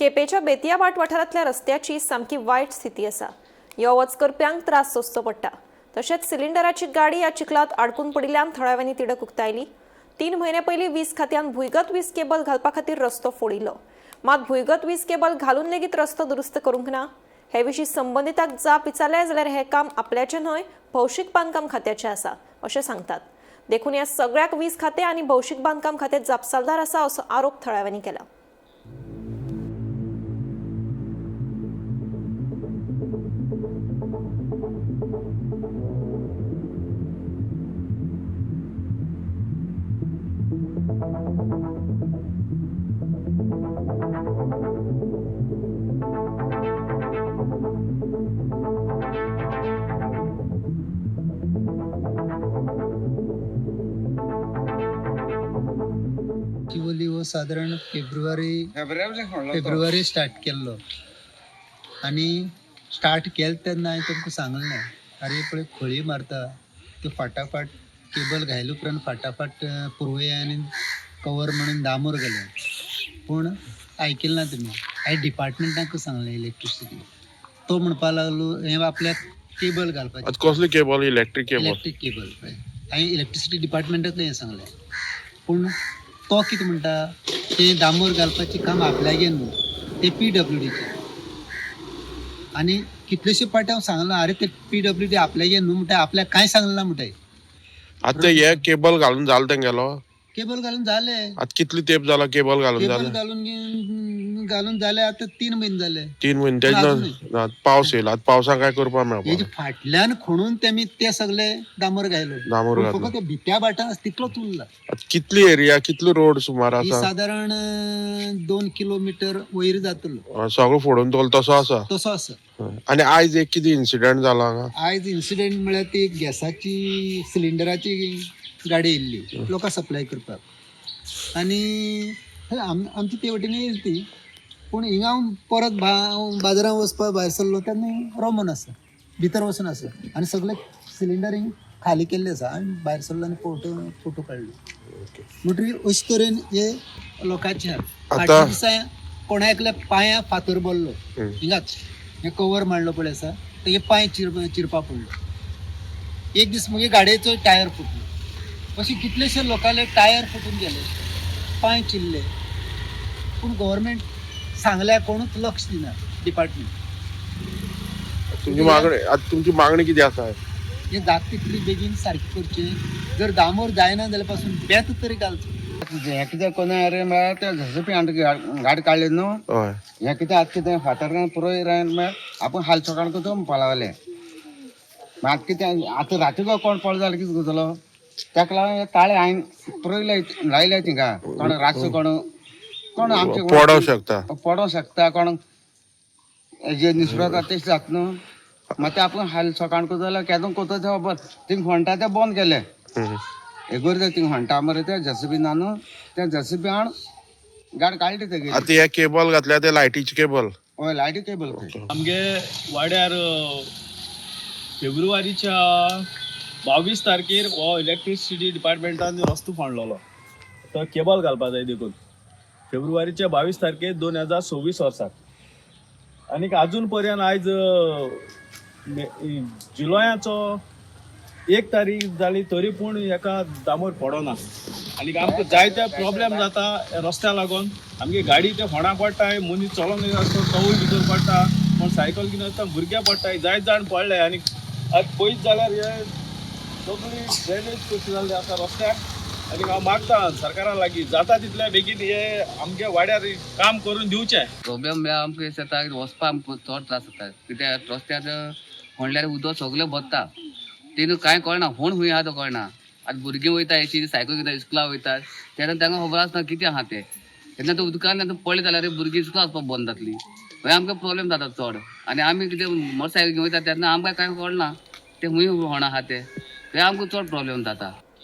केपेंच्या बेतियाभाट वाठारांतल्या रस्त्याची सामकी वायट स्थिती आसा. यो वच करप्यांक त्रास सोंसचो पडटा. तशेंच सिलिंडराची गाडी ह्या चिखलांत आडकून पडिल्ल्यान थळाव्यांनी तिडक उक्तायली. 3 म्हयने पयलीं वीज खात्यान भुंयगत वीज केबल घालपा खातीर रस्तो फोडिल्लो. मात भुंयगत वीज केबल घालून लेगीत रस्तो दुरुस्त करूंक ना. हे विशीं संबंदिताक जाप विचारले जाल्यार हें काम आपल्याचें न्हय, भौशीक बांदकाम खात्याचें आसा अशें सांगतात. देखून ह्या सगळ्याक वीज खातें आनी भौशीक बांदकाम खातें जापसालदार आसा असो आरोप थळाव्यांनी केला. चिवली हो सादारण फेब्रुवारी फेब्रुवारी स्टार्ट केल्लो आनी स्टार्ट केलें तेन्ना हांवें तुमकां सांगलें ना, आरे पळय खळी मारता त्यो फाटाफाट केबल घायले उपरांत फाटाफाट पुरवय आनी कवर म्हणून दामोर घालें, पूण आयकलें ना तुमी. हांवें डिपार्टमेंटाक सांगलें इलेक्ट्रिसिटी, तो म्हणपा लागलो हें आपल्याक केबल घालपाचें. आता कसली cable? Electric cable? Electric cable. हांवें इलेक्ट्रिसिटी डिपार्टमेंटाक हें सांगलें, पूण तो कितें म्हणटा तें डांबर घालपाचें काम आपल्यागेर न्हू, तें पी डब्ल्यू डीचें. आनी कितलेशे पाटी हांव सांगलां, आरे ते पी डब्ल्यू डी आपल्यागेर न्हू म्हणटा, आपल्याक कांय सांगलें ना म्हणटा. आता हे केबल घालून जालें तेंगेलो? केबल घालून जालें. आता कितली तेंप जाला केबल घालून केबल जालें? घालून घालून जालें आतां 3 म्हयने जाले. 3 म्हयने तेज पावस येयला, आतां पावसाक काय करपाक हेजे मेळपा? फाटल्यान खणून तेमी ते सगळे डांबर घायलो, डांबर पूण घातलो. फकत ते भित्या भाटान तितलोच उरला. आता कितली एरिया, कितलो रोड सुमार ही आसा? सादारण 2 किलोमीटर वयर जातलो. सगळो फोडून दवरलो तसो आसा. तसो आसा. आनी आयज एक कितें इन्सिडंट जाला हांगा? आयज इन्सिडेंट म्हळ्यार ती गॅसाची सिलिंडराची गाडी येयल्ली लोकांक सप्लाय करपाक, आनी आमचे ते वटेन येयली ती, पूण हिंगा हांव परत बाजारांत वचपाक भायर सरलो तेन्ना रोमन आसा, भितर वचून आसा आनी सगळे सिलिंडर हिंग खाली केल्ले आसा. आनी भायर सरलो आनी फोटो काडलो. म्हणटकीर अशे तरेन हे लोकांचे फाटल्या दिसा कोणा एकल्या पांया फातर बसलो, हिंगाच हें कवर मांडलो पळय आसा, तेगे पांय चिरपा पडलो. एक दीस मगे गाडयेचो टायर फुटलो. अशे कितलेशे लोकांले टायर फुटून गेले, पांय चिरले, पूण गव्हर्मेंट सांगल्या कोणूच लक्ष दिना डिपार्टमेंट. तुमची मागणी आता, तुमची मागणी कितें आसा? हे जाता तितली बेगीन सारकी करची, जर डांबर जायना जाल्यार पासून बेत तरी घालचो. हें कितें कोन्या रे म्हळ्यार ते झसपी हांड गाडी काडली न्हू. हय. हें कितें आतां कितें फातर पुरोय रायन म्हळ्यार आपूण हाल सकाळ करता म्हणपा लागले. आतां कितें आतां राती कोण पडलो जाल्यार कितें करतलो? ताका लागून हे ताळे हांवें पुरोय लायले थिंगा, कोण रातचो कोण कोण आमचे पडोंक शकता, पडोंक शकता, कोण जे निसरता तेश जाता न्हू. मागीर ते आपूण हाल सकाळ करता जाल्यार केदो करता तें खबर थिंग खणटा तें बंद केलें. एगोर थिंग खणटा मरे ते जेसीबी ना न्हू, ते जेसीबी हाड गाडी काडली तेगेली. आता हे केबल घातल्या ते लायटीचे केबल? हय, लायटी केबल. आमगे वाड्यार फेब्रुवारीच्या 22 तारखेर हो इलेक्ट्रिसिटी डिपार्टमेंटान रस्तो फोंडलेलो, तो केबल घालपा जाय देखून फेब्रुवारीच्या 22 तारखेर 2026 वर्साक. आनीक आजून पर्यंत आयज जुलयाचो 1 तारीख जाली तरी पूण हेका दामोर पडना. आनीक आमकां जायते प्रोब्लेम जाता रस्त्या लागून. आमगे गाडी ते फोंडा पडटाय, मनीस चलोन येता आसता तोवूय भितर पडटा, कोण सायकल घेवन आसता भुरगे पडटाय, जायते जाण पडले. आनीक आतां पयस जाल्यार हे सगळी ड्रेनेज कशी जाल्ली आसा रस्त्याक. आनी हांव मागता सरकारा लागीं जाता तितल्या बेगीन हे आमगे वाड्यार काम करून दिवचें. प्रोब्लेम म्हळ्यार आमकां जाता वचपाक आमकां चड त्रास जाता, कित्याक रस्त्यार खणल्यार उदक सगळें भरता, तेन्ना कांय कळना, कोण खंय आहा तो कळना. आतां भुरगीं वयता अशी सायकल घेता इस्कुला वयता तेन्ना तांकां खबर आसना कितें आहा तें, तेन्ना ते उदकान पडलें जाल्यार भुरगीं इस्कुला वचपाक बंद जातलीं. मागीर आमकां प्रोब्लेम जाता चड. आनी आमी कितें मोटरसायकल घेवन वयता तेन्ना आमकां कांय कळना तें खंय होण आहा तें, थंय आमकां चड प्रोब्लेम जाता.